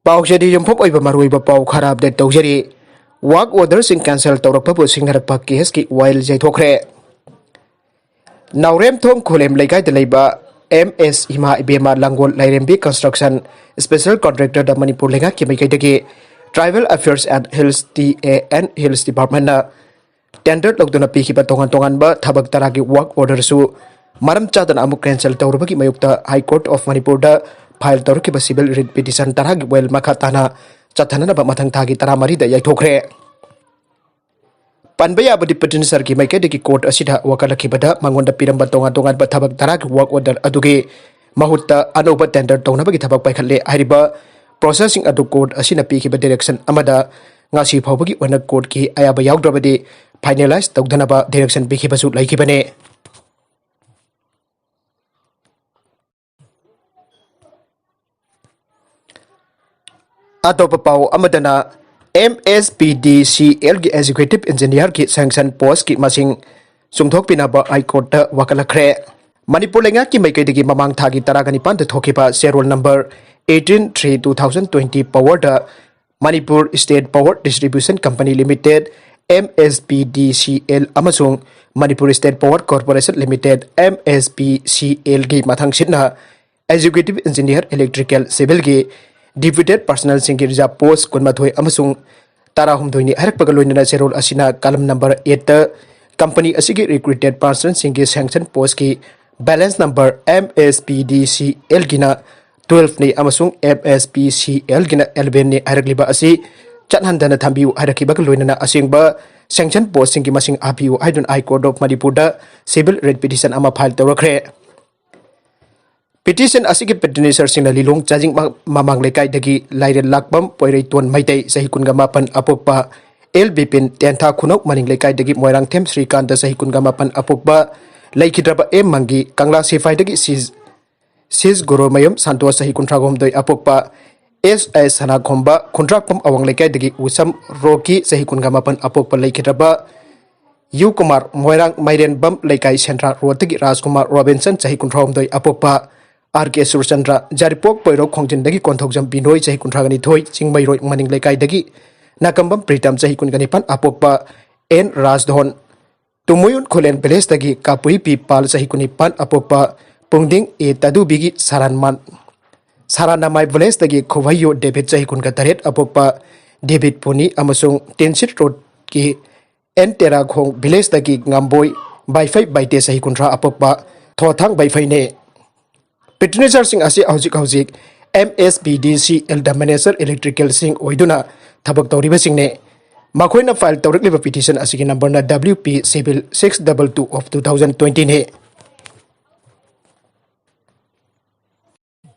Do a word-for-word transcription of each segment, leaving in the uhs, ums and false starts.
ꯄꯥꯎꯁꯦꯗꯤ ꯌꯨꯝꯐꯝ ꯑꯣꯏꯕ ꯃꯔꯨꯑꯣꯏꯕ ꯄꯥꯎ ꯈꯔ ꯑꯞꯗꯦꯠ ꯇꯧꯖꯔꯤ꯫ ꯋꯥꯔꯛ ꯑꯣꯔꯗꯔꯁꯤꯡ ꯀꯦꯟꯁꯦꯜ ꯇꯧꯔꯛꯄꯕꯨ ꯁꯤꯡꯅꯔꯛꯄ ꯀꯦꯁꯀꯤ ꯋꯥꯌꯦꯜ ꯌꯩꯊꯣꯛꯈ꯭ꯔꯦ꯫ ꯅꯥꯎꯔꯦꯝꯊꯣꯡ ꯈꯨꯂꯦꯝ ꯂꯩꯀꯥꯏꯗ ꯂꯩꯕ ꯑꯦꯝ ꯑꯦꯁ ꯏꯃꯥ ꯏꯕꯦꯝꯃ ꯂꯥꯡꯒꯣꯜ ꯂꯥꯏꯔꯦꯝꯕꯤ ꯀꯟꯁꯇ꯭ꯔꯛꯁꯟ ꯁ꯭ꯄꯦꯁꯦꯜ ꯀꯣꯟꯇ꯭ꯔꯦꯛꯇꯔꯗ ꯃꯅꯤꯄꯨꯔ ꯂꯩꯉꯥꯛꯀꯤ ꯃꯥꯏꯀꯩꯗꯒꯤ tribal affairs and hills, T A N hills ꯗꯤꯄꯥꯔꯠꯃꯦꯟꯅ ꯇꯦꯟꯗꯔ ꯂꯧꯗꯨꯅ ꯄꯤꯈꯤꯕ ꯇꯣꯉꯥꯟ ꯇꯣꯉꯥꯟꯕ ꯊꯕꯛ ꯇꯔꯥꯒꯤ ꯋꯥꯔꯛ ꯑꯣꯔꯗꯔꯁꯨ ꯃꯔꯝ ꯆꯥꯗꯅ ꯑꯃꯨꯛ ꯀꯦꯟꯁꯦꯜ ꯇꯧꯔꯨꯕꯒꯤ ꯃꯥꯌꯣꯛꯇ ꯍꯥꯏ ꯀꯣꯔꯠ ꯑꯣꯐ ꯃꯅꯤꯄꯨꯔꯗ ꯐꯥꯏꯜ ꯇꯧꯔꯛꯈꯤꯕ ꯁꯤꯚꯤꯜ ꯔꯤꯠ ꯄꯤꯇꯤꯁꯟ ꯇꯔꯥꯒꯤ ꯋꯥꯌꯦꯜ ꯃꯈꯥ ꯇꯥꯅ ꯆꯠꯊꯅꯅꯕ ꯃꯊꯪ ꯊꯥꯒꯤ ꯇꯔꯥꯃꯔꯤꯗ ꯌꯩꯊꯣꯛꯈ꯭ꯔꯦ꯫ ꯄꯟꯕ ꯌꯥꯕꯗꯤ, ꯄꯤꯇꯤꯁꯅꯔꯒꯤ ꯃꯥꯏꯀꯩꯗꯒꯤ ꯀꯣꯔꯠ ꯑꯁꯤꯗ ꯋꯥꯀꯠꯂꯛꯈꯤꯕꯗ ꯃꯉꯣꯟꯗ ꯄꯤꯔꯝꯕ ꯇꯣꯉꯥꯟ ꯇꯣꯉꯥꯟꯕ ꯊꯕꯛ ꯇꯔꯥꯒꯤ ꯋꯥꯔꯛ ꯑꯣꯔꯗꯔ ꯑꯗꯨꯒꯤ ꯃꯍꯨꯠꯇ ꯑꯅꯧꯕ ꯇꯦꯟꯗꯔ ꯇꯧꯅꯕꯒꯤ ꯊꯕꯛ ꯄꯥꯏꯈꯠꯂꯦ ꯍꯥꯏꯔꯤꯕ ꯄ꯭ꯔꯣꯁꯦꯁꯁꯤꯡ ꯑꯗꯨ ꯀꯣꯔꯠ ꯑꯁꯤꯅ ꯄꯤꯈꯤꯕ ꯗꯤꯔꯦꯛꯁꯟ ꯑꯃꯗ ꯉꯁꯤ ꯐꯥꯎꯕꯒꯤ ꯑꯣꯏꯅ ꯀꯣꯔꯠꯀꯤ ꯑꯌꯥꯕ ꯌꯥꯎꯗ꯭ꯔꯕꯗꯤ ꯐꯥꯏꯅꯦꯂꯥꯏꯖ ꯇꯧꯗꯅꯕ ꯗꯤꯔꯦꯛꯁꯟ ꯄꯤꯈꯤꯕꯁꯨ ꯂꯩꯈꯤꯕꯅꯤ꯫ ꯑꯇꯣꯞꯄ ꯄꯥꯎ ꯑꯃꯗꯅ, M S P D C ꯑꯦꯜꯒꯤ ꯑꯦꯛꯖꯤꯀ꯭ꯌꯨꯇꯤꯚ ꯏꯟꯖꯤꯅꯤꯌꯔꯒꯤ ꯁꯦꯡꯁꯟ ꯄꯣꯁꯀꯤ ꯃꯁꯤꯡ ꯆꯨꯝꯊꯣꯛꯄꯤꯅꯕ ꯍꯥꯏ ꯀꯣꯔꯠꯇ ꯋꯥꯀꯠꯂꯛꯈ꯭ꯔꯦ꯫ ꯃꯅꯤꯄꯨꯔ ꯂꯩꯉꯥꯛꯀꯤ ꯃꯥꯏꯀꯩꯗꯒꯤ ꯃꯃꯥꯡ ꯊꯥꯒꯤ ꯇꯔꯥꯒ ꯅꯤꯄꯥꯟꯗ ꯊꯣꯛꯈꯤꯕ ꯆꯦꯔꯣꯜ number eighteen three two thousand twenty powerꯗ Manipur state power distribution company limited, M S P D C L, ꯑꯃꯁꯨꯡ Manipur state power corporation limited, M S P C ꯑꯦꯜꯒꯤ ꯃꯊꯪꯁꯤꯠꯅ ꯑꯦꯛꯖꯤꯀ꯭ꯌꯨꯇꯤꯚ ꯏꯟꯖꯤꯅꯤꯌꯔ ꯏꯂꯦꯛꯇ꯭ꯔꯤꯀꯦꯜ ꯁꯤꯚꯤꯜꯒꯤ ꯗꯤꯄ꯭ꯌꯨꯇꯦꯗ ꯄꯥꯔꯁꯅꯦꯜꯁꯤꯡꯒꯤ ꯔꯤꯖꯥꯔꯚ ꯄꯣꯁ ꯀꯨꯟꯃꯥꯊꯣꯏ ꯑꯃꯁꯨꯡ ꯇꯔꯥꯍꯨꯝꯗꯣꯏꯅꯤ ꯍꯥꯏꯔꯛꯄꯒ ꯂꯣꯏꯅꯅ ꯆꯦꯔꯣꯜ ꯑꯁꯤꯅ ꯀꯂꯝ ꯅꯝꯕꯔ eightꯇ ꯀꯝꯄꯅꯤ ꯑꯁꯤꯒꯤ ꯔꯤꯀ꯭ꯔꯨꯇꯦꯗ ꯄꯥꯔꯁꯅꯦꯜꯁꯤꯡꯒꯤ ꯁꯦꯡꯁꯟ ꯄꯣꯁꯀꯤ balance number M S P D C ꯑꯦꯜꯒꯤꯅ twelveꯅꯤ ꯑꯃꯁꯨꯡ ꯑꯦꯝ ꯑꯦꯁ ꯄꯤ ꯁꯤ ꯑꯦꯜꯒꯤꯅ elevenꯅꯤ ꯍꯥꯏꯔꯛꯂꯤꯕ ꯑꯁꯤ ꯆꯠꯍꯟꯗꯅ ꯊꯝꯕꯤꯌꯨ ꯍꯥꯏꯔꯛꯈꯤꯕꯒ ꯂꯣꯏꯅꯅ ꯑꯁꯦꯡꯕ ꯁꯦꯡꯁꯟ ꯄꯣꯁꯁꯤꯡꯒꯤ ꯃꯁꯤꯡ ꯍꯥꯞꯄꯤꯌꯨ ꯍꯥꯏꯗꯨꯅ ꯍꯥꯏ ꯀꯣꯔꯠ ꯑꯣꯐ ꯃꯅꯤꯄꯨꯔꯗ ꯁꯤꯚꯤꯜ ꯔꯤꯠ ꯄꯤꯇꯤꯁꯟ ꯑꯃ ꯐꯥꯏꯜ ꯇꯧꯔꯛꯈ꯭ꯔꯦ꯫ ꯄꯤꯇꯤꯁꯟ ꯑꯁꯤꯒꯤ ꯄꯤꯇꯤꯁꯅꯔꯁꯤꯡꯅ ꯂꯤꯂꯣꯡ ꯆꯥꯖꯤꯡ ꯃ-, ꯃꯃꯥꯡ ꯂꯩꯀꯥꯏꯗꯒꯤ ꯂꯥꯏꯔꯦꯜ ꯂꯥꯛꯄꯝ ꯄꯣꯏꯔꯩꯇꯣꯟ ꯃꯩꯇꯩ, ꯆꯍꯤ ꯀꯨꯟꯒ ꯃꯥꯄꯟ ꯑꯄꯣꯛꯄ, ꯑꯦꯜ ꯕꯤꯄꯤꯟ ꯇꯦꯟꯊꯥ ꯈꯨꯅꯧ ꯃꯅꯤꯡ ꯂꯩꯀꯥꯏꯗꯒꯤ ꯃꯣꯏꯔꯥꯡꯊꯦꯝ ꯁ꯭ꯔꯤꯀꯥꯟꯇ, ꯆꯍꯤ ꯀꯨꯟꯒ ꯃꯥꯄꯟ ꯑꯄꯣꯛꯄ, ꯂꯩꯈꯤꯗ꯭ꯔꯕ ꯑꯦꯝ ꯃꯪꯒꯤ ꯀꯪꯂꯥ ꯁꯤꯐꯥꯏꯗꯒꯤ ꯁꯤꯁ, ꯁꯤꯁ ꯒꯣꯔꯣꯃꯌꯨꯝ ꯁꯥꯟꯇꯣꯁ, ꯆꯍꯤ ꯀꯨꯟꯊ꯭ꯔꯥꯍꯨꯝꯗꯣꯏ ꯑꯄꯣꯛꯄ, ꯑꯦꯁ ꯑꯥꯏ ꯁꯅꯥꯈꯣꯝꯕ ꯈꯨꯟꯗ꯭ꯔꯥꯛꯄꯝ ꯑꯋꯥꯡ ꯂꯩꯀꯥꯏꯗꯒꯤ ꯎꯁꯝ ꯔꯣꯀꯤ, ꯆꯍꯤ ꯀꯨꯟꯒ ꯃꯥꯄꯟ ꯑꯄꯣꯛꯄ, ꯂꯩꯈꯤꯗ꯭ꯔꯕ ꯌꯨ ꯀꯨꯃꯥꯔ, ꯃꯣꯏꯔꯥꯡ ꯃꯥꯏꯔꯦꯟꯕꯝ ꯂꯩꯀꯥꯏ ꯁꯦꯟꯗ꯭ꯔꯥ ꯔꯣꯗꯇꯒꯤ ꯔꯥꯖꯀꯨꯃꯥꯔ ꯔꯣꯕꯤꯟꯁꯟ, ꯆꯍꯤ ꯀꯨꯟꯊ꯭ꯔꯥꯍꯨꯝꯗꯣꯏ ꯑꯄꯣꯛꯄ, ꯑꯥꯔ ꯀꯦ ꯁꯨꯔꯆꯟꯗ꯭ꯔ, ꯖꯥꯔꯤꯄꯣꯛ ꯄꯣꯏꯔꯧ ꯈꯣꯡꯖꯤꯟꯗꯒꯤ ꯀꯣꯟꯊꯧꯖꯝ ꯕꯤꯅꯣꯏ, ꯆꯍꯤ ꯀꯨꯟꯊ꯭ꯔꯥꯒ ꯅꯤꯊꯣꯏ, ꯆꯤꯡꯃꯩꯔꯣꯏ ꯃꯅꯤꯡ ꯂꯩꯀꯥꯏꯗꯒꯤ ꯅꯥꯀꯝꯕꯝ ꯄ꯭ꯔꯤꯇꯝ, ꯆꯍꯤ ꯀꯨꯟꯒ ꯅꯤꯄꯥꯟ, ꯑꯄꯣꯛꯄ ꯑꯦꯟ ꯔꯥꯖꯙꯣꯟ, ꯇꯨꯃꯨꯌꯨꯟ ꯈꯨꯂꯦꯟ ꯚꯤꯂꯦꯖꯇꯒꯤ ꯀꯥꯄꯨꯏ ꯄꯤ ꯄꯥꯜ, ꯆꯍꯤ ꯀꯨꯟꯅꯤꯄꯥꯟ, ꯑꯄꯣꯛꯄ ꯄꯨꯡꯗꯤꯡ ꯑꯦ ꯇꯗꯨꯕꯤꯒꯤ ꯁꯥꯔꯥꯟꯃꯥꯟ, ꯁꯥꯔꯥꯅꯥꯃꯥꯏ ꯚꯤꯂꯦꯖꯇꯒꯤ ꯈꯨꯕꯩꯌꯨ ꯗꯦꯕꯤꯠ, ꯆꯍꯤ ꯀꯨꯟꯒ ꯇꯔꯦꯠ, ꯑꯄꯣꯛꯄ ꯗꯦꯕꯤꯠ ꯄꯨꯅꯤ ꯑꯃꯁꯨꯡ ꯇꯤꯟꯁꯤꯠ ꯔꯣꯗꯀꯤ ꯑꯦꯟ ꯇꯦꯔꯥꯈꯣꯡ ꯚꯤꯂꯦꯖꯇꯒꯤ ꯉꯝꯕꯣꯏ ꯕꯥꯏꯐꯩ ꯕꯥꯏꯇꯦ, ꯆꯍꯤ ꯀꯨꯟꯊ꯭ꯔꯥ, ꯑꯄꯣꯛꯄ ꯊꯣꯊꯥꯡ ꯕꯥꯏꯐꯩꯅꯦ꯫ ꯄꯤꯇꯤꯁꯅꯔꯁꯤꯡ ꯑꯁꯤ ꯍꯧꯖꯤꯛ ꯍꯧꯖꯤꯛ ꯑꯦꯝ ꯑꯦꯁ ꯄꯤ ꯗꯤ ꯁꯤ ꯑꯦꯜꯗ ꯃꯦꯅꯦꯖꯔ ꯏꯂꯦꯛꯇ꯭ꯔꯤꯀꯦꯜꯁꯤꯡ ꯑꯣꯏꯗꯨꯅ ꯊꯕꯛ ꯇꯧꯔꯤꯕꯁꯤꯡꯅꯤ꯫ ꯃꯈꯣꯏꯅ ꯐꯥꯏꯜ ꯇꯧꯔꯛꯂꯤꯕ ꯄꯤꯇꯤꯁꯟ ꯑꯁꯤꯒꯤ ꯅꯝꯕꯔꯅ W P civil six double two of two thousand twenty ꯅꯤ꯫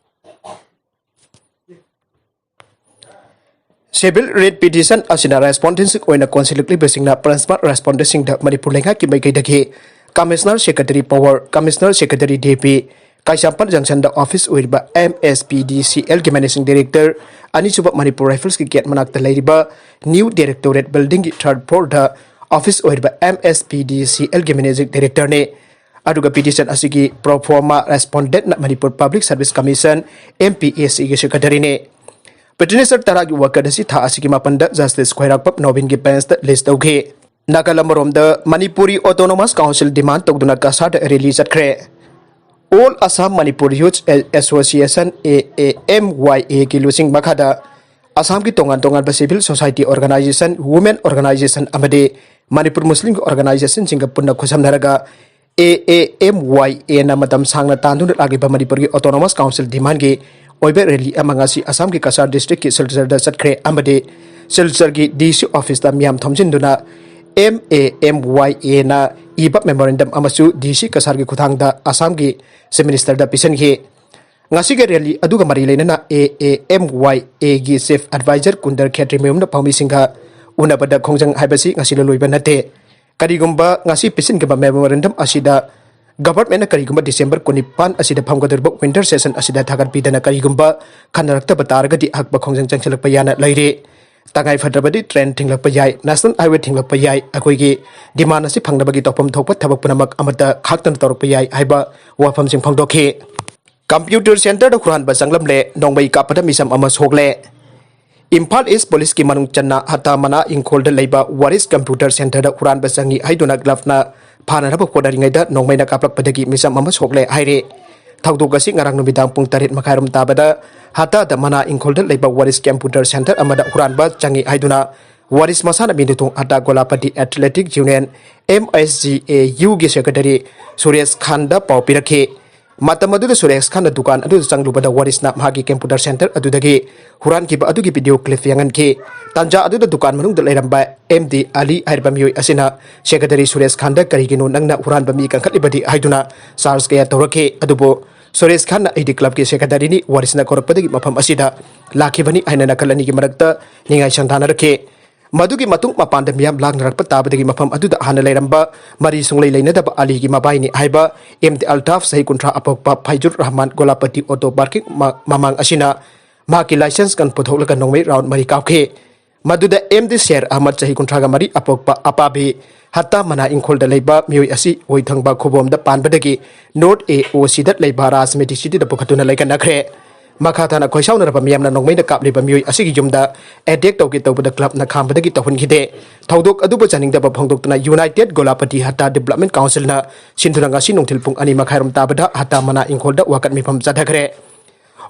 ꯁꯤꯚꯤꯜ ꯔꯤꯠ ꯄꯤꯇꯤꯁꯟ ꯑꯁꯤꯅ ꯔꯦꯁꯄꯣꯟꯗꯦꯟꯁꯤꯡ ꯑꯣꯏꯅ ꯀꯣꯟꯁꯤꯜꯂꯛꯂꯤꯕꯁꯤꯡꯅ ꯄ꯭ꯔꯤꯟꯁꯤꯄꯥꯜ ꯔꯦꯁꯄꯣꯟꯗꯦꯟꯁꯤꯡꯗ ꯃꯅꯤꯄꯨꯔ ꯂꯩꯉꯥꯛꯀꯤ ꯃꯥꯏꯀꯩꯗꯒꯤ commissioner secretary power, commissioner secretary D P, ꯀꯩꯁꯥꯝꯄꯥꯠ ꯖꯪꯁꯟꯗ ꯑꯣꯐꯤꯁ ꯑꯣꯏꯔꯤꯕ M S P D C ꯑꯦꯜꯒꯤ ꯃꯦꯅꯦꯖꯤꯡ ꯗꯥꯏꯔꯦꯛꯇꯔ, ꯑꯅꯤꯁꯨꯕ ꯃꯅꯤꯄꯨꯔ ꯔꯥꯏꯐꯜꯁꯀꯤ ꯒꯦꯠ ꯃꯅꯥꯛꯇ ꯂꯩꯔꯤꯕ ꯅ꯭ꯌꯨ ꯗꯥꯏꯔꯦꯛꯇꯣꯔꯦꯠ ꯕꯤꯜꯗꯤꯡꯒꯤ ꯊꯥꯔꯠ ꯐ꯭ꯂꯣꯔꯗ ꯑꯣꯐꯤꯁ ꯑꯣꯏꯔꯤꯕ M S P D C ꯑꯦꯜꯒꯤ ꯃꯦꯅꯦꯖꯤꯡ ꯗꯥꯏꯔꯦꯛꯇꯔꯅꯤ꯫ ꯑꯗꯨꯒ ꯄꯤꯇꯤꯁꯟ ꯑꯁꯤꯒꯤ ꯄ꯭ꯔꯣꯐꯣꯔꯃꯥ ꯔꯦꯁꯄꯣꯟꯗꯦꯟꯠꯅ Manipur public service commission, M P S ꯁꯤꯒꯤ ꯁꯦꯀ꯭ꯔꯦꯇꯔꯤꯅꯤ꯫ ꯄꯤꯇꯤꯁꯅꯔ ꯇꯔꯥꯒꯤ ꯋꯥꯀꯠ ꯑꯁꯤ ꯊꯥ ꯑꯁꯤꯒꯤ ꯃꯥꯄꯟꯗ ꯖꯁꯇꯤꯁ ꯈ꯭ꯋꯥꯏꯔꯥꯛꯄꯝ ꯅꯣꯕꯤꯟꯒꯤ ꯕꯦꯟꯁꯇ ꯂꯤꯁ ꯇꯧꯈꯤ꯫ ꯅꯥꯀꯜ ꯑꯃꯔꯣꯝꯗ ꯃꯅꯤꯄꯨꯔꯤ ꯑꯣꯇꯣꯅꯣꯃꯁ ꯀꯥꯎꯟꯁꯤꯜ ꯗꯤꯃꯥꯟ ꯇꯧꯗꯨꯅ ꯀꯁꯥꯔꯗ ꯔꯦꯂꯤ ꯆꯠꯈ꯭ꯔꯦ꯫ All Assam Manipur Youth Association, A A M Y A ꯒꯤ ꯂꯨꯆꯤꯡ ꯃꯈꯥꯗ ꯑꯁꯥꯝꯒꯤ ꯇꯣꯉꯥꯟ ꯇꯣꯉꯥꯟꯕ civil society organisation, women organisation ꯑꯃꯗꯤ ꯃꯅꯤꯄꯨꯔ ꯃꯨꯁꯂꯤꯝꯒꯤ ꯑꯣꯔꯒꯅꯥꯏꯖꯦꯁꯟꯁꯤꯡꯒ ꯄꯨꯟꯅ ꯈꯨꯠꯁꯝꯅꯔꯒ A A M Y A ꯅ ꯃꯇꯝ ꯁꯥꯡꯅ ꯇꯥꯟꯗꯨꯅ ꯂꯥꯛꯂꯤꯕ ꯃꯅꯤꯄꯨꯔꯒꯤ ꯑꯣꯇꯣꯅꯣꯃꯁ ꯀꯥꯎꯟꯁꯤꯜ ꯗꯤꯃꯥꯟꯒꯤ ꯑꯣꯏꯕ ꯔꯦꯂꯤ ꯑꯃ ꯉꯁꯤ ꯑꯁꯥꯝꯒꯤ ꯀꯁꯥꯔ ꯗꯤꯁꯇ꯭ꯔꯤꯛꯀꯤ ꯁꯤꯜꯆꯔꯗ ꯆꯠꯈ꯭ꯔꯦ ꯑꯃꯗꯤ ꯁꯤꯜꯆꯔꯒꯤ ꯗꯤ ꯁꯤ ꯑꯣꯐꯤꯁꯇ ꯃꯤꯌꯥꯝ ꯊꯣꯝꯖꯤꯟꯗꯨꯅ M A M Y A ꯅ ꯏꯕ ꯃꯦꯃꯣꯔꯦꯟꯗꯝ ꯑꯃꯁꯨ ꯗꯤ ꯁꯤ ꯀꯁꯥꯔꯒꯤ ꯈꯨꯠꯊꯥꯡꯗ ꯑꯁꯥꯝꯒꯤ ꯆꯤꯐ ꯃꯤꯅꯤꯁꯇꯔꯗ ꯄꯤꯁꯤꯟꯈꯤ꯫ ꯉꯁꯤꯒꯤ ꯔꯦꯂꯤ ꯑꯗꯨꯒ ꯃꯔꯤ ꯂꯩꯅꯅ A A M Y A ꯒꯤ ꯆꯤꯐ ꯑꯦꯗꯚꯥꯏꯖꯔ ꯀꯨꯟꯗꯔ ꯈꯦꯇ꯭ꯔꯤꯃꯌꯨꯝꯅ ꯐꯥꯎꯃꯤꯁꯤꯡꯒ ꯎꯅꯕꯗ ꯈꯣꯡꯖꯪ ꯍꯥꯏꯕꯁꯤ ꯉꯁꯤꯅ ꯂꯣꯏꯕ ꯅꯠꯇꯦ꯫ ꯀꯔꯤꯒꯨꯝꯕ ꯉꯁꯤ ꯄꯤꯁꯤꯟꯈꯤꯕ ꯃꯦꯃꯣꯔꯦꯟꯗꯝ ꯑꯁꯤꯗ ꯒꯚꯔꯟꯃꯦꯟꯠꯅ ꯀꯔꯤꯒꯨꯝꯕ ꯗꯤꯁꯦꯝꯕꯔ ꯀꯨꯟꯅꯤꯄꯥꯟ ꯑꯁꯤꯗ ꯐꯝꯒꯗꯧꯔꯤꯕ ꯋꯤꯟꯇꯔ ꯁꯦꯁꯟ ꯑꯁꯤꯗ ꯊꯥꯒꯠꯄꯤꯗꯅ ꯀꯔꯤꯒꯨꯝꯕ ꯈꯟꯅꯔꯛꯇꯕ ꯇꯥꯔꯒꯗꯤ ꯑꯍꯛꯄ ꯈꯣꯡꯖꯪ ꯆꯪꯁꯤꯜꯂꯛꯄ ꯌꯥꯅ ꯂꯩꯔꯤ꯫ ꯇꯉꯥꯏ ꯐꯗ꯭ꯔꯕꯗꯤ ꯇ꯭ꯔꯦꯟ ꯊꯤꯡꯂꯛꯄ ꯌꯥꯏ, ꯅꯦꯁꯅꯦꯜ ꯍꯥꯏꯋꯦ ꯊꯤꯡꯂꯛꯄ ꯌꯥꯏ, ꯑꯩꯈꯣꯏꯒꯤ ꯗꯤꯃꯥꯟ ꯑꯁꯤ ꯐꯪꯅꯕꯒꯤ ꯇꯧꯐꯝ ꯊꯣꯛꯄ ꯊꯕꯛ ꯄꯨꯝꯅꯃꯛ ꯑꯃꯠꯇ ꯈꯥꯛꯇꯅ ꯇꯧꯔꯛꯄ ꯌꯥꯏ ꯍꯥꯏꯕ ꯋꯥꯐꯝꯁꯤꯡ ꯐꯣꯡꯗꯣꯛꯈꯤ꯫ Computer Centerꯗ ꯍꯨꯔꯥꯟꯕ ꯆꯪꯂꯝꯂꯦ, ꯅꯣꯡꯃꯩ ꯀꯥꯞꯄꯗ ꯃꯤꯆꯝ ꯑꯃ ꯁꯣꯛꯂꯦ꯫ ꯏꯝꯐꯥꯜ ꯏꯁ ꯄꯨꯂꯤꯁꯀꯤ ꯃꯅꯨꯡ ꯆꯟꯅ ꯍꯠꯇꯥ ꯃꯅꯥ ꯏꯪꯈꯣꯜꯗ ꯂꯩꯕ ꯋꯥꯔꯤꯁ ꯀꯝꯄ꯭ꯌꯨꯇꯔ ꯁꯦꯟꯇꯔꯗ ꯍꯨꯔꯥꯟꯕ ꯆꯪꯏ ꯍꯥꯏꯗꯨꯅ ꯒ꯭ꯂꯞꯅ ꯐꯥꯅꯅꯕ ꯍꯣꯠꯅꯔꯤꯉꯩꯗ ꯅꯣꯡꯃꯩꯅ ꯀꯥꯞꯂꯛꯄꯗꯒꯤ ꯃꯤꯆꯝ ꯑꯃ ꯁꯣꯛꯂꯦ ꯍꯥꯏꯔꯦ꯫ ꯊꯧꯗꯣꯛ ꯑꯁꯤ ꯉꯔꯥꯡ ꯅꯨꯃꯤꯗꯥꯡ ꯄꯨꯡ ꯇꯔꯦꯠ ꯃꯈꯥꯏꯔꯣꯝ ꯇꯥꯕꯗ ꯍꯠꯇꯥꯗ ꯃꯅꯥ ꯏꯪꯈꯣꯜꯗ ꯂꯩꯕ ꯋꯥꯔꯤꯁ ꯀꯝꯄ꯭ꯌꯨꯇꯔ ꯁꯦꯟꯇꯔ ꯑꯃꯗ ꯍꯨꯔꯥꯟꯕ ꯆꯪꯏ ꯍꯥꯏꯗꯨꯅ ꯋꯥꯔꯤꯁ ꯃꯁꯥꯟꯅ Minuthong Hatta Golapati athletic union, M S G A ꯌꯨꯒꯤ ꯁꯦꯀ꯭ꯔꯦꯇꯔꯤ ꯁꯨꯔꯦꯁ ꯈꯥꯟꯗ ꯄꯥꯎ ꯄꯤꯔꯛꯈꯤ꯫ ꯃꯇꯝ ꯑꯗꯨꯗ ꯁꯨꯔꯦꯁ ꯈꯥꯟꯅ ꯗꯨꯀꯥꯟ ꯑꯗꯨꯗ ꯆꯪꯂꯨꯕꯗ ꯋꯥꯔꯤꯁꯅ ꯃꯍꯥꯛꯀꯤ ꯀꯝꯄ꯭ꯌꯨꯇꯔ ꯁꯦꯟꯇꯔ ꯑꯗꯨꯗꯒꯤ ꯍꯨꯔꯥꯟꯈꯤꯕ ꯑꯗꯨꯒꯤ ꯚꯤꯗꯤꯑꯣ ꯀ꯭ꯂꯤꯞ ꯌꯦꯡꯍꯟꯈꯤ꯫ ꯇꯥꯟꯖꯥ ꯑꯗꯨꯗ ꯗꯨꯀꯥꯟ ꯃꯅꯨꯡꯗ ꯂꯩꯔꯝꯕ ꯑꯦꯝ ꯗꯤ ꯑꯂꯤ ꯍꯥꯏꯔꯤꯕ ꯃꯤꯑꯣꯏ ꯑꯁꯤꯅ ꯁꯦꯀ꯭ꯔꯦꯇꯔꯤ ꯁꯨꯔꯦꯁ ꯈꯥꯟꯗ "ꯀꯔꯤꯒꯤꯅꯣ ꯅꯪꯅ ꯍꯨꯔꯥꯟꯕ ꯃꯤ ꯀꯟꯈꯠꯂꯤꯕꯗꯤ?" ꯍꯥꯏꯗꯨꯅ ꯆꯥꯔꯖ ꯀꯌꯥ ꯇꯧꯔꯛꯈꯤ꯫ ꯑꯗꯨꯕꯨ ꯁꯨꯔꯦꯁ ꯈꯥꯟꯅ "ꯑꯩꯗꯤ ꯀ꯭ꯂꯕꯀꯤ ꯁꯦꯀ꯭ꯔꯦꯇꯔꯤꯅꯤ, ꯋꯥꯔꯤꯁꯅ ꯀꯧꯔꯛꯄꯗꯒꯤ ꯃꯐꯝ ꯑꯁꯤꯗ ꯂꯥꯛꯈꯤꯕꯅꯤ" ꯍꯥꯏꯅ ꯅꯥꯀꯜ ꯑꯅꯤꯒꯤ ꯃꯔꯛꯇ ꯅꯤꯡꯉꯥꯏ ꯁꯪꯗꯥꯅꯔꯛꯈꯤ꯫ ꯃꯗꯨꯒꯤ ꯃꯇꯨꯡ ꯃꯄꯥꯟꯗ ꯃꯤꯌꯥꯝ ꯂꯥꯡꯅꯔꯛꯄ ꯇꯥꯕꯗꯒꯤ ꯃꯐꯝ ꯑꯗꯨꯗ ꯍꯥꯟꯅ ꯂꯩꯔꯝꯕ ꯃꯔꯤ ꯁꯨꯡꯂꯩ ꯂꯩꯅꯗꯕ ꯑꯂꯤꯒꯤ ꯃꯕꯥꯏꯅꯤ ꯍꯥꯏꯕ ꯑꯦꯝ ꯗꯤ ꯑꯜꯇꯥꯐ, ꯆꯍꯤ ꯀꯨꯟꯊ꯭ꯔꯥ, ꯑꯄꯣꯛꯄ ꯐꯩꯖꯨꯔ ꯔꯍꯃꯥꯟ, ꯒꯣꯂꯥꯄꯇꯤ ꯑꯣꯇꯣ ꯄꯥꯔꯀꯤꯡ ꯃ-, ꯃꯃꯥꯡ ꯑꯁꯤꯅ ꯃꯍꯥꯛꯀꯤ ꯂꯥꯏꯁꯦꯟꯁ ꯒꯟ ꯄꯨꯊꯣꯛꯂꯒ ꯅꯣꯡꯃꯩ ꯔꯥꯎꯟ ꯃꯔꯤ ꯀꯥꯞꯈꯤ꯫ ꯃꯗꯨꯗ ꯑꯦꯝ ꯗꯤ ꯁꯦꯔ ꯑꯍꯃꯗ, ꯆꯍꯤ ꯀꯨꯟꯊ꯭ꯔꯥꯒ ꯃꯔꯤ, ꯑꯄꯣꯛꯄ ꯑꯄꯥꯕꯤ, ꯍꯠꯇꯥ ꯃꯅꯥ ꯏꯪꯈꯣꯜꯗ ꯂꯩꯕ ꯃꯤꯑꯣꯏ ꯑꯁꯤ ꯑꯣꯏꯊꯪꯕ ꯈꯨꯕꯣꯝꯗ ꯄꯥꯟꯕꯗꯒꯤ ꯅꯣꯔꯠ ꯑꯦ ꯑꯣ ꯁꯤꯗ ꯂꯩꯕ ꯔꯥꯖꯃꯤꯇꯤ ꯁꯤꯇꯤꯗ ꯄꯨꯈꯠꯇꯨꯅ ꯂꯩꯀꯠꯅꯈ꯭ꯔꯦ꯫ ꯃꯈꯥ ꯇꯥꯅ ꯈꯣꯏꯁꯥꯎꯅꯔꯕ ꯃꯤꯌꯥꯝꯅ ꯅꯣꯡꯃꯩꯅ ꯀꯥꯞꯂꯤꯕ ꯃꯤꯑꯣꯏ ꯑꯁꯤꯒꯤ ꯌꯨꯝꯗ ꯑꯦꯇꯦꯛ ꯇꯧꯒꯦ ꯇꯧꯕꯗ ꯀ꯭ꯂꯕꯅ ꯈꯥꯝꯕꯗꯒꯤ ꯇꯧꯍꯟꯈꯤꯗꯦ꯫ ꯊꯧꯗꯣꯛ ꯑꯗꯨꯕꯨ ꯆꯥꯅꯤꯡꯗꯕ ꯐꯣꯡꯗꯣꯛꯇꯨꯅ ꯌꯨꯅꯥꯏꯇꯦꯗ ꯒꯣꯂꯥꯄꯇꯤ ꯍꯠꯇꯥ ꯗꯤꯕ꯭ꯂꯞꯃꯦꯟ ꯀꯥꯎꯟꯁꯤꯜꯅ ꯁꯤꯟꯗꯨꯅ ꯉꯁꯤ ꯅꯨꯡꯊꯤꯜ ꯄꯨꯡ ꯑꯅꯤ ꯃꯈꯥꯏꯔꯣꯝ ꯇꯥꯕꯗ ꯍꯠꯇꯥ ꯃꯅꯥ ꯏꯪꯈꯣꯜꯗ ꯋꯥꯀꯠ ꯃꯤꯐꯝ ꯆꯠꯊꯈ꯭ꯔꯦ꯫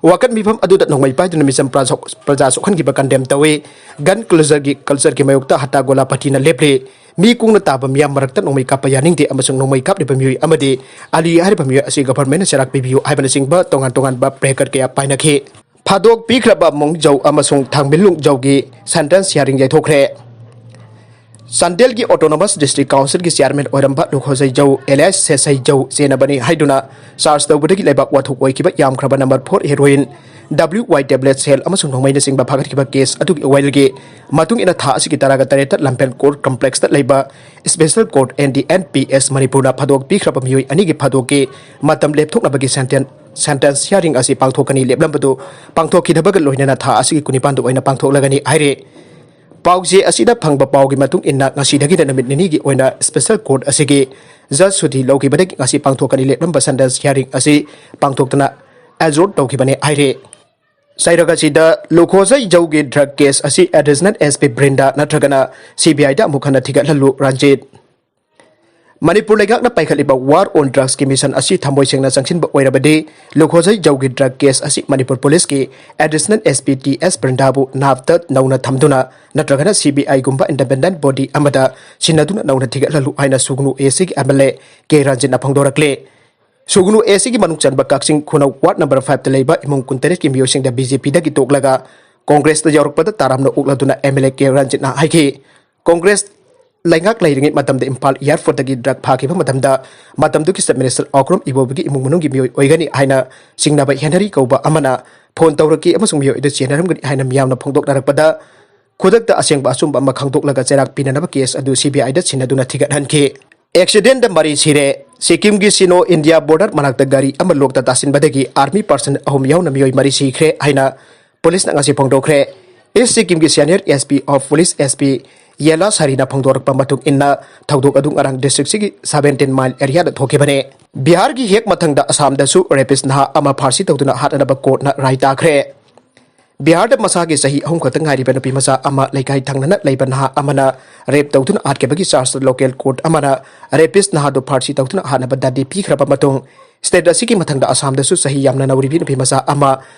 ꯋꯥꯀꯠ ꯃꯤꯐꯝ ꯑꯗꯨꯗ ꯅꯣꯡꯃꯩ ꯄꯥꯏꯗꯨꯅ ꯃꯤꯆꯝ ꯄ꯭ꯔꯖꯥ ꯁꯣꯛ-, ꯄ꯭ꯔꯖꯥ ꯁꯣꯛꯍꯟꯈꯤꯕ ꯀꯟꯗꯦꯝ ꯇꯧꯏ꯫ ꯒꯟ ꯀꯜꯆꯔꯒꯤ, ꯀꯜꯆꯔꯒꯤ ꯃꯥꯌꯣꯛꯇ ꯍꯠꯇꯥ ꯒꯣꯂꯥꯄꯇꯤꯅ ꯂꯦꯞꯂꯤ꯫ ꯃꯤ ꯀꯨꯡꯅ ꯇꯥꯕ ꯃꯤꯌꯥꯝ ꯃꯔꯛꯇ ꯅꯣꯡꯃꯩ ꯀꯥꯞꯄ ꯌꯥꯅꯤꯡꯗꯦ ꯑꯃꯁꯨꯡ ꯅꯣꯡꯃꯩ ꯀꯥꯞꯂꯤꯕ ꯃꯤꯑꯣꯏ ꯑꯃꯗꯤ ꯑꯂꯤ ꯍꯥꯏꯔꯤꯕ ꯃꯤꯑꯣꯏ ꯑꯁꯤ ꯒꯚꯔꯟꯃꯦꯟꯠꯅ ꯆꯩꯔꯥꯛ ꯄꯤꯕꯤꯌꯨ ꯍꯥꯏꯕꯅꯆꯤꯡꯕ ꯇꯣꯉꯥꯟ ꯇꯣꯉꯥꯟꯕ ꯄ꯭ꯂꯦꯀꯥꯔꯗ ꯀꯌꯥ ꯄꯥꯏꯅꯈꯤ꯫ ꯐꯥꯗꯣꯛ ꯄꯤꯈ꯭ꯔꯕ ꯃꯣꯡꯖꯧ ꯑꯃꯁꯨꯡ ꯊꯥꯡꯃꯩꯂꯨꯡꯖꯧꯒꯤ ꯁꯦꯟꯇꯦꯟꯁ ꯍꯤꯌꯥꯔꯤꯡ ꯌꯩꯊꯣꯛꯈ꯭ꯔꯦ꯫ ꯆꯥꯟꯗꯦꯜꯒꯤ ꯑꯣꯇꯣꯅꯣꯃꯁ ꯗꯤꯁꯇ꯭ꯔꯤꯛ ꯀꯥꯎꯟꯁꯤꯜꯒꯤ ꯆꯤꯌꯥꯔꯃꯦꯟ ꯑꯣꯏꯔꯝꯕ ꯂꯨꯈꯣꯖꯩꯖꯧ ꯑꯦꯂꯤꯌꯥꯁ ꯁꯦꯁꯩꯖꯧ ꯆꯦꯟꯅꯕꯅꯤ ꯍꯥꯏꯗꯨꯅ ꯆꯥꯔꯖ ꯇꯧꯕꯗꯒꯤ ꯂꯩꯕꯥꯛ ꯋꯥꯊꯣꯛ ꯑꯣꯏꯈꯤꯕ ꯌꯥꯝꯈ꯭ꯔꯕ ꯅꯝꯕꯔ ꯐꯣꯔ ꯍꯦꯔꯣꯏꯟ, ꯗꯕ꯭ꯂꯤꯎ ꯋꯥꯏ ꯇꯦꯕ꯭ꯂꯦꯠ ꯁꯦꯜ ꯑꯃꯁꯨꯡ ꯅꯣꯡꯃꯩꯅꯆꯤꯡꯕ ꯐꯥꯒꯠꯈꯤꯕ ꯀꯦꯁ ꯑꯗꯨꯒꯤ ꯋꯥꯌꯦꯜꯒꯤ ꯃꯇꯨꯡ ꯏꯟꯅ ꯊꯥ ꯑꯁꯤꯒꯤ ꯇꯔꯥꯒ ꯇꯔꯦꯠꯇ ꯂꯝꯐꯦꯜ ꯀꯣꯔꯠ ꯀꯝꯄ꯭ꯂꯦꯛꯁꯇ ꯂꯩꯕ special court, N D N P S, ꯃꯅꯤꯄꯨꯔꯅ ꯐꯥꯗꯣꯛ ꯄꯤꯈ꯭ꯔꯕ ꯃꯤꯑꯣꯏ ꯑꯅꯤꯒꯤ ꯐꯥꯗꯣꯛꯀꯤ ꯃꯇꯝ ꯂꯦꯞꯊꯣꯛꯅꯕꯒꯤ ꯁꯦꯟꯇꯦꯟ-, ꯁꯦꯟꯇꯦꯟꯁ ꯍꯤꯌꯥꯔꯤꯡ ꯑꯁꯤ ꯄꯥꯡꯊꯣꯛꯀꯅꯤ ꯂꯦꯞꯂꯝꯕꯗꯨ ꯄꯥꯡꯊꯣꯛꯈꯤꯗꯕꯒ ꯂꯣꯏꯅꯅ ꯊꯥ ꯑꯁꯤꯒꯤ ꯀꯨꯟꯅꯤꯄꯥꯟꯗ ꯑꯣꯏꯅ ꯄꯥꯡꯊꯣꯛꯂꯒꯅꯤ ꯍꯥꯏꯔꯤ꯫ ꯄꯥꯎꯆꯦ ꯑꯁꯤꯗ ꯐꯪꯕ ꯄꯥꯎꯒꯤ ꯃꯇꯨꯡ ꯏꯟꯅ ꯉꯁꯤꯗꯒꯤꯅ ꯅꯨꯃꯤꯠ ꯅꯤꯅꯤꯒꯤ ꯑꯣꯏꯅ ꯁ꯭ꯄꯦꯁꯦꯜ ꯀꯣꯔꯠ ꯑꯁꯤꯒꯤ ꯖꯖ ꯁꯨꯇꯤ ꯂꯧꯈꯤꯕꯗꯒꯤ ꯉꯁꯤ ꯄꯥꯡꯊꯣꯛꯀꯅꯤ ꯂꯦꯞꯂꯝꯕ ꯁꯦꯟꯇꯦꯟꯁ ꯍꯤꯌꯥꯔꯤꯡ ꯑꯁꯤ ꯄꯥꯡꯊꯣꯛꯇꯅ ꯑꯦꯖꯣꯔꯠ ꯇꯧꯈꯤꯕꯅꯤ ꯍꯥꯏꯔꯤ꯫ ꯆꯩꯔꯛ ꯑꯁꯤꯗ ꯂꯨꯈꯣꯖꯩ ꯖꯧꯒꯤ ꯗ꯭ꯔꯒ ꯀꯦꯁ ꯑꯁꯤ ꯑꯦꯗꯤꯁꯅꯦꯜ ꯑꯦꯁ ꯄꯤ ꯕ꯭ꯔꯤꯟꯗꯥ ꯅꯠꯇ꯭ꯔꯒꯅ ꯁꯤ ꯕꯤ ꯑꯥꯏꯗ ꯑꯃꯨꯛ ꯍꯟꯅ ꯊꯤꯒꯠꯍꯜꯂꯨ ꯔꯟꯖꯤꯠ꯫ ꯃꯅꯤꯄꯨꯔ ꯂꯩꯉꯥꯛꯅ ꯄꯥꯏꯈꯠꯂꯤꯕ ꯋꯥꯔ ꯑꯣꯟ ꯗ꯭ꯔꯒꯁꯀꯤ ꯃꯤꯁꯟ ꯑꯁꯤ ꯊꯃꯣꯏ ꯁꯦꯡꯅ ꯆꯪꯁꯤꯟꯕ ꯑꯣꯏꯔꯕꯗꯤ ꯂꯨꯈꯣꯖꯩ ꯖꯧꯒꯤ ꯗ꯭ꯔꯒ ꯀꯦꯁ ꯑꯁꯤ ꯃꯅꯤꯄꯨꯔ ꯄꯨꯂꯤꯁꯀꯤ ꯑꯦꯗꯤꯁꯅꯦꯜ ꯑꯦꯁ ꯄꯤ ꯇꯤ ꯑꯦꯁ ꯕ꯭ꯔꯤꯟꯗꯥꯕꯨ ꯅꯥꯞꯇ ꯅꯧꯅ ꯊꯝꯗꯨꯅ ꯅꯠꯇ꯭ꯔꯒꯅ ꯁꯤ ꯕꯤ ꯑꯥꯏꯒꯨꯝꯕ ꯏꯟꯗꯤꯄꯦꯟꯗꯦꯟꯠ ꯕꯣꯗꯤ ꯑꯃꯗ ꯁꯤꯟꯅꯗꯨꯅ ꯅꯧꯅ ꯊꯤꯒꯠꯍꯜꯂꯨ ꯍꯥꯏꯅ ꯁꯨꯒꯅꯨ ꯑꯦ ꯁꯤꯒꯤ ꯑꯦꯝ ꯑꯦꯜ ꯑꯦ ꯀꯦ ꯔꯟꯖꯤꯠꯅ ꯐꯣꯡꯗꯣꯔꯛꯂꯤ꯫ ꯁꯨꯒꯅꯨ ꯑꯦ ꯁꯤꯒꯤ ꯃꯅꯨꯡ ꯆꯟꯕ ꯀꯛꯆꯤꯡ ꯈꯨꯅꯧ ꯋꯥꯔꯗ ꯅꯝꯕꯔ ꯐꯥꯏꯚꯇ ꯂꯩꯕ ꯏꯃꯨꯡ ꯀꯨꯟꯇꯔꯦꯠꯀꯤ ꯃꯤꯑꯣꯏꯁꯤꯡꯗ ꯕꯤ ꯖꯦ ꯄꯤꯗꯒꯤ ꯇꯣꯛꯂꯒ ꯀꯣꯡꯒ꯭ꯔꯦꯁꯇ ꯌꯥꯎꯔꯛꯄꯗ ꯇꯥꯔꯝꯅ ꯑꯣꯛꯂꯗꯨꯅ ꯑꯦꯝ ꯑꯦꯜ ꯑꯦ ꯀꯦ ꯔꯟꯖꯤꯠꯅ ꯍꯥꯏꯈꯤ꯫ ꯀꯣꯡꯒ꯭ꯔꯦꯁ ꯂꯩꯉꯥꯛ ꯂꯩꯔꯤꯉꯩ ꯃꯇꯝꯗ ꯏꯝꯐꯥꯜ ꯑꯦꯌꯥꯔꯄꯣꯔꯠꯇꯒꯤ ꯗ꯭ꯔꯒ ꯐꯥꯈꯤꯕ ꯃꯇꯝꯗ ꯃꯇꯝꯗꯨꯒꯤ ꯆꯤꯐ ꯃꯤꯅꯤꯁꯇꯔ ꯑꯣꯀ꯭ꯔꯨꯝ ꯏꯕꯣꯕꯤꯒꯤ ꯏꯃꯨꯡ ꯃꯅꯨꯡꯒꯤ ꯃꯤꯑꯣꯏ ꯑꯣꯏꯒꯅꯤ ꯍꯥꯏꯅ ꯆꯤꯡꯅꯕ ꯍꯦꯅꯔꯤ ꯀꯧꯕ ꯑꯃꯅ ꯐꯣꯟ ꯇꯧꯔꯛꯈꯤ ꯑꯃꯁꯨꯡ ꯃꯤꯑꯣꯏ ꯑꯗꯨ ꯆꯦꯟꯅꯔꯝꯒꯅꯤ ꯍꯥꯏꯅ ꯃꯤꯌꯥꯝꯅ ꯐꯣꯡꯗꯣꯛꯅꯔꯛꯄꯗ ꯈꯨꯗꯛꯇ ꯑꯁꯦꯡꯕ ꯑꯆꯨꯝꯕ ꯑꯃ ꯈꯪꯗꯣꯛꯂꯒ ꯆꯩꯔꯥꯛ ꯄꯤꯅꯅꯕ ꯀꯦꯁ ꯑꯗꯨ ꯁꯤ ꯕꯤ ꯑꯥꯏꯗ ꯁꯤꯟꯅꯗꯨꯅ ꯊꯤꯒꯠꯍꯟꯈꯤ꯫ ꯑꯦꯛꯁꯤꯗꯦꯟꯗ ꯃꯔꯤ ꯁꯤꯔꯦ꯫ ꯁꯤꯛꯀꯤꯝꯒꯤ ꯁꯤꯅꯣ ꯏꯟꯗꯤꯌꯥ ꯕꯣꯔꯗꯔ ꯃꯅꯥꯛꯇ ꯒꯥꯔꯤ ꯑꯃ ꯂꯣꯛꯇ ꯇꯥꯁꯤꯟꯕꯗꯒꯤ ꯑꯥꯔꯃꯤ ꯄꯥꯔꯁꯟ ꯑꯍꯨꯝ ꯌꯥꯎꯅ ꯃꯤꯑꯣꯏ ꯃꯔꯤ ꯁꯤꯈ꯭ꯔꯦ ꯍꯥꯏꯅ ꯄꯨꯂꯤꯁꯅ ꯉꯁꯤ ꯐꯣꯡꯗꯣꯛꯈ꯭ꯔꯦ꯫ ꯏꯁ ꯁꯤꯛꯀꯤꯝꯒꯤ senior S P of police S P Yela ꯁꯥꯔꯤꯅ ꯐꯣꯡꯗꯣꯔꯛꯄ ꯃꯇꯨꯡ ꯏꯟꯅ ꯊꯧꯗꯣꯛ ꯑꯗꯨ ꯉꯔꯥꯡ ꯗꯤꯁꯇ꯭ꯔꯤꯛꯁꯤꯒꯤ ꯁꯕꯦꯟꯇꯤꯟ ꯃꯥꯏꯜ ꯑꯦꯔꯤꯌꯥꯗ ꯊꯣꯛꯈꯤꯕꯅꯦ꯫ ꯕꯤꯍꯥꯔꯒꯤ ꯍꯦꯛ ꯃꯊꯪꯗ ꯑꯁꯥꯝꯗꯁꯨ ꯔꯦꯄꯤꯁ ꯅꯍꯥ ꯑꯃ ꯐꯥꯔꯁꯤ ꯇꯧꯗꯨꯅ ꯍꯥꯠꯅꯅꯕ ꯀꯣꯔꯠꯅ ꯔꯥꯏ ꯇꯥꯈ꯭ꯔꯦ꯫ ꯕꯤꯍꯥꯔꯗ ꯃꯁꯥꯒꯤ ꯆꯍꯤ ꯑꯍꯨꯝ ꯈꯛꯇ ꯉꯥꯏꯔꯤꯕ ꯅꯨꯄꯤ ꯃꯆꯥ ꯑꯃ ꯂꯩꯀꯥꯏ ꯊꯪꯅꯅ ꯂꯩꯕ ꯅꯍꯥ ꯑꯃꯅ ꯔꯦꯞ ꯇꯧꯗꯨꯅ ꯍꯥꯠꯈꯤꯕꯒꯤ ꯆꯥꯔꯖꯇ ꯂꯣꯀꯦꯜ ꯀꯣꯔꯠ ꯑꯃꯅ ꯔꯦꯄꯤꯁ ꯅꯍꯥꯗꯨ ꯐꯥꯔꯁꯤ ꯇꯧꯗꯨꯅ ꯍꯥꯠꯅꯕ ꯗꯟꯗꯤ ꯄꯤꯈ꯭ꯔꯕ ꯃꯇꯨꯡ ꯁ꯭ꯇꯦꯠ ꯑꯁꯤꯒꯤ ꯃꯊꯪꯗ ꯑꯁꯥꯝꯗꯁꯨ ꯆꯍꯤ ꯌꯥꯝꯅ ꯅꯧꯔꯤꯕꯤ ꯅꯨꯄꯤ ꯃꯆꯥ ꯑꯃ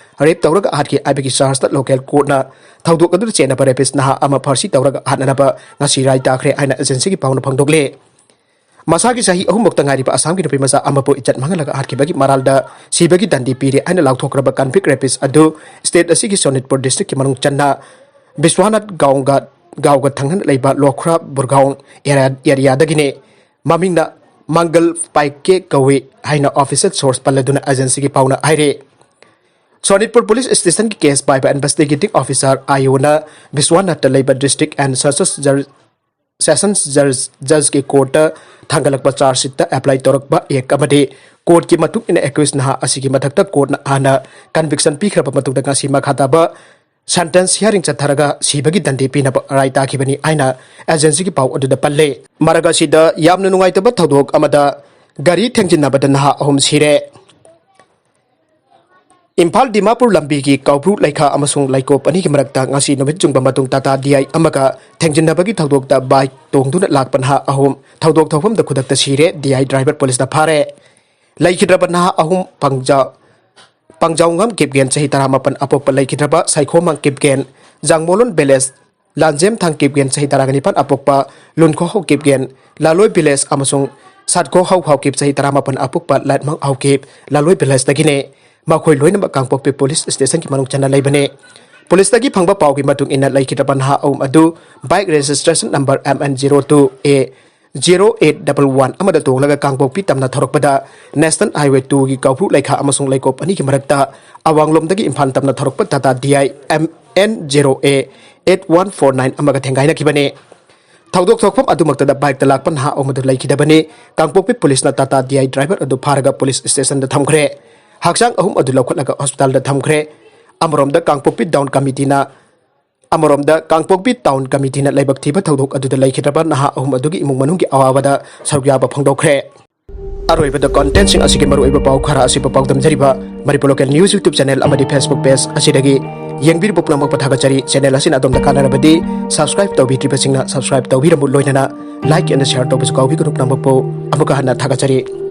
ꯔꯦꯞ ꯇꯧꯔꯒ ꯍꯥꯠꯈꯤ ꯍꯥꯏꯕꯒꯤ ꯆꯥꯔꯖꯇ ꯂꯣꯀꯦꯜ ꯀꯣꯔꯠꯅ ꯊꯧꯗꯣꯛ ꯑꯗꯨꯗ ꯆꯦꯟꯅꯕ ꯔꯦꯄꯤꯁ ꯅꯍꯥ ꯑꯃ ꯐꯥꯔꯁꯤ ꯇꯧꯔꯒ ꯍꯥꯠꯅꯅꯕ ꯉꯁꯤ ꯔꯥꯏ ꯇꯥꯈ꯭ꯔꯦ ꯍꯥꯏꯅ ꯑꯦꯖꯦꯟꯁꯤꯒꯤ ꯄꯥꯎꯅ ꯐꯣꯡꯗꯣꯛꯂꯤ꯫ ꯃꯁꯥꯒꯤ ꯆꯍꯤ ꯑꯍꯨꯝꯃꯨꯛꯇ ꯉꯥꯏꯔꯤꯕ ꯑꯁꯥꯝꯒꯤ ꯅꯨꯄꯤ ꯃꯆꯥ ꯑꯃꯕꯨ ꯏꯖꯠ ꯃꯥꯡꯍꯜꯂꯒ ꯍꯥꯠꯈꯤꯕꯒꯤ ꯃꯔꯥꯜꯗ ꯁꯤꯕꯒꯤ ꯗꯟꯗꯤ ꯄꯤꯔꯦ ꯍꯥꯏꯅ ꯂꯥꯎꯊꯣꯛꯈ꯭ꯔꯕ ꯀꯟꯚꯤꯛ ꯔꯦꯄꯤꯁ ꯑꯗꯨ ꯁ꯭ꯇꯦꯠ ꯑꯁꯤꯒꯤ ꯁꯣꯅꯤꯠꯄꯨꯔ ꯗꯤꯁꯇ꯭ꯔꯤꯛꯀꯤ ꯃꯅꯨꯡ ꯆꯟꯅ ꯕꯤꯁ꯭ꯋꯥꯅꯥꯊ ꯒꯥꯎꯒ ꯒꯥꯎꯒ ꯊꯪꯅꯅ ꯂꯩꯕ ꯂꯣꯈ꯭ꯔꯥ ꯕꯨꯔꯒꯥꯎꯟ ꯑꯦꯔꯤꯌꯥꯗꯒꯤꯅꯤ꯫ ꯃꯃꯤꯡꯅ ꯃꯪꯒꯜ ꯄꯥꯏꯀꯦ ꯀꯧꯏ ꯍꯥꯏꯅ ꯑꯣꯐꯤꯁꯤꯌꯦꯜ ꯁꯣꯔꯁ ꯄꯜꯂꯗꯨꯅ ꯑꯦꯖꯦꯟꯁꯤꯒꯤ ꯄꯥꯎꯅ ꯍꯥꯏꯔꯦ꯫ ꯁꯣꯅꯤꯠꯄꯨꯔ ꯄꯨꯂꯤꯁ ꯁ꯭ꯇꯦꯁꯟꯒꯤ ꯀꯦꯁ ꯄꯥꯏꯕ ꯏꯟꯚꯦꯁꯇꯤꯒꯦꯇꯤꯡ ꯑꯣꯐꯤꯁꯥꯔ ꯑꯥꯏ ꯑꯣꯅ ꯕꯤꯁ꯭ꯋꯥꯅꯥꯊꯇ ꯂꯩꯕ ꯗꯤꯁꯇ꯭ꯔꯤꯛ ꯑꯦꯟ ꯁꯦꯁꯟꯁ ꯖꯔ-, ꯁꯦꯁꯟꯁ ꯖꯔꯖ, ꯖꯖꯀꯤ ꯀꯣꯔꯠꯇ ꯊꯥꯡꯒꯠꯂꯛꯄ ꯆꯥꯔꯖ ꯁꯤꯠꯇ ꯑꯦꯄ꯭ꯂꯥꯏ ꯇꯧꯔꯛꯄ ꯑꯦꯛ ꯑꯃꯗꯤ ꯀꯣꯔꯠꯀꯤ ꯃꯇꯨꯡ ꯏꯟꯅ ꯑꯦꯀ꯭ꯌꯨꯁ ꯅꯍꯥ ꯑꯁꯤꯒꯤ ꯃꯊꯛꯇ ꯀꯣꯔꯠꯅ ꯍꯥꯟꯅ ꯀꯟꯚꯤꯛꯁꯟ ꯄꯤꯈ꯭ꯔꯕ ꯃꯇꯨꯡꯗ ꯉꯁꯤ ꯃꯈꯥ ꯇꯥꯕ ꯁꯦꯟꯇꯦꯟꯁ ꯍꯤꯌꯥꯔꯤꯡ ꯆꯠꯊꯔꯒ ꯁꯤꯕꯒꯤ ꯗꯟꯗꯤ ꯄꯤꯅꯕ ꯔꯥꯏ ꯇꯥꯈꯤꯕꯅꯤ ꯍꯥꯏꯅ ꯑꯦꯖꯦꯟꯁꯤꯒꯤ ꯄꯥꯎ ꯑꯗꯨꯗ ꯄꯜꯂꯤ꯫ ꯃꯔꯛ ꯑꯁꯤꯗ ꯌꯥꯝꯅ ꯅꯨꯡꯉꯥꯏꯇꯕ ꯊꯧꯗꯣꯛ ꯑꯃꯗ ꯒꯥꯔꯤ ꯊꯦꯡꯖꯤꯟꯅꯕꯗ ꯅꯍꯥ ꯑꯍꯨꯝ ꯁꯤꯔꯦ꯫ ꯏꯝꯐꯥꯜ ꯗꯤꯃꯥꯄꯨꯔ ꯂꯝꯕꯤꯒꯤ ꯀꯧꯕ꯭ꯔꯨ ꯂꯩꯈꯥ ꯑꯃꯁꯨꯡ ꯂꯩꯀꯣꯞ ꯑꯅꯤꯒꯤ ꯃꯔꯛꯇ ꯉꯁꯤ ꯅꯨꯃꯤꯠ ꯆꯨꯡꯕ ꯃꯇꯨꯡ ꯇꯥꯇꯥ ꯗꯤ ꯑꯥꯏ ꯑꯃꯒ ꯊꯦꯡꯖꯤꯟꯅꯕꯒꯤ ꯊꯧꯗꯣꯛꯇ ꯕꯥꯏꯛ ꯇꯣꯡꯗꯨꯅ ꯂꯥꯛꯄ ꯅꯍꯥ ꯑꯍꯨꯝ ꯊꯧꯗꯣꯛ ꯊꯣꯛꯐꯝꯗ ꯈꯨꯗꯛꯇ ꯁꯤꯔꯦ꯫ ꯗꯤ ꯑꯥꯏ ꯗ꯭ꯔꯥꯏꯚꯔ ꯄꯨꯂꯤꯁꯅ ꯐꯥꯔꯦ꯫ ꯂꯩꯈꯤꯗ꯭ꯔꯕ ꯅꯍꯥ ꯑꯍꯨꯝ ꯄꯪꯖꯥꯎ ꯄꯪꯖꯥꯎꯉꯝ ꯀꯤꯞꯒꯦꯟ ꯆꯍꯤ ꯇꯔꯥꯃꯥꯄꯟ ꯑꯄꯣꯛꯄ ꯂꯩꯈꯤꯗ꯭ꯔꯕ ꯁꯥꯏꯈꯣꯃꯥꯡ ꯀꯤꯞꯒꯦꯟ ꯖꯥꯡꯃꯣꯂꯣꯟ ꯚꯤꯂꯦꯖ ꯂꯥꯟꯖꯦꯝꯊꯥꯡ ꯀꯤꯞꯒꯦꯟ ꯆꯍꯤ ꯇꯔꯥꯒ ꯅꯤꯄꯥꯟ ꯑꯄꯣꯛꯄ ꯂꯨꯟꯈꯣ ꯍꯧꯀꯤꯞꯒꯦꯟ ꯂꯥꯂꯣꯏ ꯚꯤꯂꯦꯖ ꯑꯃꯁꯨꯡ ꯁꯥꯠꯈꯣ ꯍꯧ ꯍꯥꯎꯀꯤꯞ ꯆꯍꯤ ꯇꯔꯥꯃꯥꯄꯟ ꯑꯄꯣꯛꯄ ꯂꯥꯠꯃꯥꯡ ꯍꯥꯎꯀꯤꯞ ꯂꯥꯂꯣꯏ ꯚꯤꯂꯦꯖꯇꯒꯤꯅꯤ꯫ ꯃꯈꯣꯏ ꯂꯣꯏꯅꯃꯛ ꯀꯥꯡꯄꯣꯛꯄꯤ ꯄꯨꯂꯤꯁ ꯁ꯭ꯇꯦꯁꯟꯒꯤ ꯃꯅꯨꯡ ꯆꯟꯅ ꯂꯩꯕꯅꯤ꯫ ꯄꯨꯂꯤꯁꯇꯒꯤ ꯐꯪꯕ ꯄꯥꯎꯒꯤ ꯃꯇꯨꯡ ꯏꯟꯅ ꯂꯩꯈꯤꯗ꯭ꯔꯕ ꯅꯍꯥ ꯑꯍꯨꯝ ꯑꯗꯨ bike registration number M N zero two A zero eight double one ꯑꯃꯗ ꯇꯣꯡꯂꯒ ꯀꯥꯡꯄꯣꯛꯄꯤ ꯇꯝꯅ ꯊꯧꯔꯛꯄꯗ ꯅꯦꯁꯅꯦꯜ ꯍꯥꯏꯋꯦ ꯇꯨꯒꯤ ꯀꯧꯕ꯭ꯔꯨ ꯂꯩꯈꯥ ꯑꯃꯁꯨꯡ ꯂꯩꯀꯣꯞ ꯑꯅꯤꯒꯤ ꯃꯔꯛꯇ ꯑꯋꯥꯡꯂꯣꯝꯗꯒꯤ ꯏꯝꯐꯥꯜ ꯇꯝꯅ ꯊꯧꯔꯛꯄ Tata D I M N zero A eight one four nine ꯑꯃꯒ ꯊꯦꯡꯒꯥꯏꯅꯈꯤꯕꯅꯤ꯫ ꯊꯧꯗꯣꯛ ꯊꯣꯛꯐꯝ ꯑꯗꯨꯃꯛꯇꯗ ꯕꯥꯏꯛꯇ ꯂꯥꯛꯄ ꯅꯍꯥ ꯑꯃꯗꯨ ꯂꯩꯈꯤꯗꯕꯅꯤ꯫ ꯀꯥꯡꯄꯣꯛꯄꯤ ꯄꯨꯂꯤꯁꯅ ꯇꯥꯇꯥ ꯗꯤ ꯑꯥꯏ ꯗ꯭ꯔꯥꯏꯚꯔ ꯑꯗꯨ ꯐꯥꯔꯒ ꯄꯨꯂꯤꯁ ꯁ꯭ꯇꯦꯁꯟꯗ ꯊꯝꯈ꯭ꯔꯦ꯫ ꯍꯛꯆꯥꯡ ꯑꯍꯨꯝ ꯑꯗꯨ ꯂꯧꯈꯠꯂꯒ ꯍꯣꯁꯄꯤꯇꯥꯜꯗ ꯊꯝꯈ꯭ꯔꯦ꯫ ꯑꯃꯔꯣꯝꯗ ꯀꯥꯡꯄꯣꯛꯄꯤ ꯇꯥꯎꯟ ꯀꯃꯤꯇꯤꯅ ꯑꯃꯔꯣꯝꯗ ꯀꯥꯡꯄꯣꯛꯄꯤ ꯇꯥꯎꯟ ꯀꯃꯤꯇꯤꯅ ꯂꯥꯏꯕꯛ ꯊꯤꯕ ꯊꯧꯗꯣꯛ ꯑꯗꯨꯗ ꯂꯩꯈꯤꯗ꯭ꯔꯕ ꯅꯍꯥ ꯑꯍꯨꯝ ꯑꯗꯨꯒꯤ ꯏꯃꯨꯡ ꯃꯅꯨꯡꯒꯤ ꯑꯋꯥꯕꯗ ꯁꯔꯨꯛ ꯌꯥꯕ ꯐꯣꯡꯗꯣꯛꯈ꯭ꯔꯦ꯫ ꯑꯔꯣꯏꯕꯗ ꯀꯟꯇꯦꯟꯁꯤꯡ ꯑꯁꯤꯒꯤ ꯃꯔꯨꯑꯣꯏꯕ ꯄꯥꯎ ꯈꯔ ꯑꯁꯤꯕꯨ ꯄꯥꯎꯗꯝꯖꯔꯤꯕ Manipur local news YouTube channel ꯑꯃꯗꯤ ꯐꯦꯁꯕꯨꯛ ꯄꯦꯖ ꯑꯁꯤꯗꯒꯤ ꯌꯦꯡꯕꯤꯔꯤꯕ ꯄꯨꯝꯅꯃꯛꯄꯨ ꯊꯥꯒꯠꯆꯔꯤ꯫ ꯆꯦꯅꯦꯜ ꯑꯁꯤꯅ ꯑꯗꯣꯝꯗ ꯀꯥꯟꯅꯔꯕꯗꯤ ꯁꯕꯁꯀ꯭ꯔꯥꯏꯕ ꯇꯧꯕꯤꯗ꯭ꯔꯤꯕꯁꯤꯡꯅ ꯁꯕꯁꯀ꯭ꯔꯥꯏꯕ ꯇꯧꯕꯤꯔꯝꯃꯨ, ꯂꯣꯏꯅꯅ ꯂꯥꯏꯛ ꯑꯦꯟ ꯁꯤꯌꯥꯔ ꯇꯧꯕꯁꯨ ꯀꯥꯎꯕꯤꯒꯅꯨ꯫ ꯄꯨꯝꯅꯃꯛꯄꯨ ꯑꯃꯨꯛꯀ ꯍꯟꯅ ꯊꯥꯒꯠꯆꯔꯤ꯫